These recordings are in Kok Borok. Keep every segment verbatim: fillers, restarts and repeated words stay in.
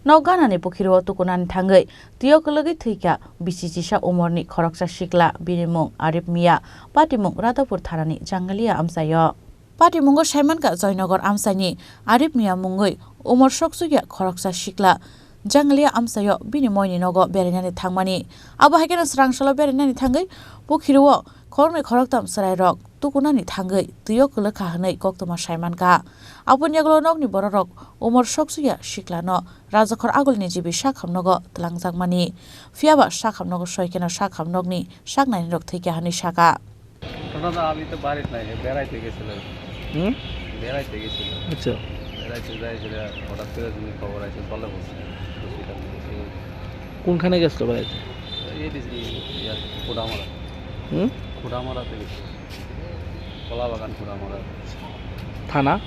Nok ganani pukhiro tukunani thangwi twio kwlwgwi thwikha bisi chisa umorni khoroksa sikla, bini mung Arif Mia, patimung Radhapur thanani Jangalia amchaio. Patimungo saimankha Joynagar amchaini Arif Mia mungwi umor sokchukya khoroksa sikla Jangalia amchaio bini moini nogo berainani thangmani. Abo hai kheno swrangsalo berainani thangwi pukhiro khoroknwi khoroktham chwrairok tukunani thangwi twio kwlwkha hwnwi koktwma saimankha. Aboni yagulo nokni bororok umor sokchukya siklano Rajakhor agulini jibi sakhamnogo twlangjakmani. Phiyaba sakhamnogo soi kheno sakhamnokni saknainirok thwikha hwnwi sakha. ঘটনা তো আমি তো বাড়িতে নাই, বেড়াইতে গেছিল। হুম? বেড়াইতে গেছিল। আচ্ছা। বেড়াইতে যাই সেটা হঠাৎ করে যদি খবর আছে, বলে বলছে। তো সেটা বলছে। কোনখানে গেছিল বেড়াইতে? এই দিকে, ইয়া, খুড়ামারা। হুম? খুড়ামারাতে গেছিল। কলা বাগান খুড়ামারা। থানা?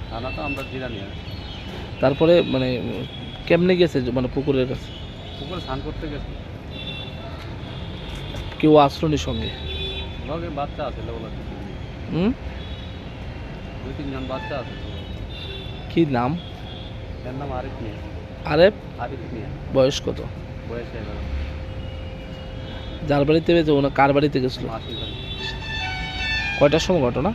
থানা তো আমরা জিরানিয়া। তারপরে, মানে, কেমনে গেছে যে, মানে, পুকুরের কাছে? পুকুরে স্নান করতে গেছে। কেউ আসলো নি সঙ্গে? লগে বাচ্চা আছে, লগে লগে। হুম? দুই তিনজন বাচ্চা আছে। কি নাম? এর নাম আরিফ মিয়া। আরিফ? আরিফ মিয়া। বয়স কত? বয়স এগারো। যার বাড়িতে গেছে, ওনার কার বাড়িতে গেছিল? মাসির বাড়ি। কয়টার সময় ঘটনা?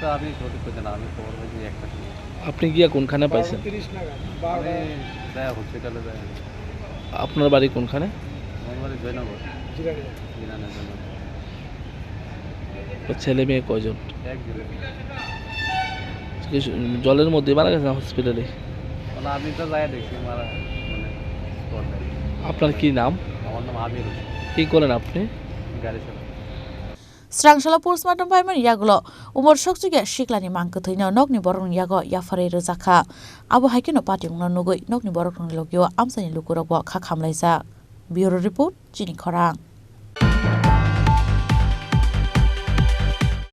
তা আমি সঠিক বলতে না, আমি খবর পাইছি একটা সময়। আপনি গিয়া কোনখানে পাইছেন? বারোটা তিরিশ নাগাদ, বারোটা। আমি যাই হসপিটালে যাই। আপনার বাড়ি কোনখানে? আমার বাড়ি জয়নগর। জিরানিয়া। জিরানিয়া জয়নগর। তো ছেলে মেয়ে কয়জন? একজন। কি স-, জলের মধ্যে মারা গেছে না হসপিটালে? মানে আমি তো যাই দেখছি মারা, মানে, স্পটে। আপনার কি নাম? আমার নাম আমির হোসেন। কি করেন আপনি? গাড়ি চালাই। Swrangsalo postmortem paimani yagulo umor sokchukya siklani mang kwthwino nokni borokni yago yapharwi rwjakha. Abo hai kheno patimungno nugwi nokni borokrokni logio amchaini lukurokbo kha khamlaijak. Bureau Report, Chini Khorang.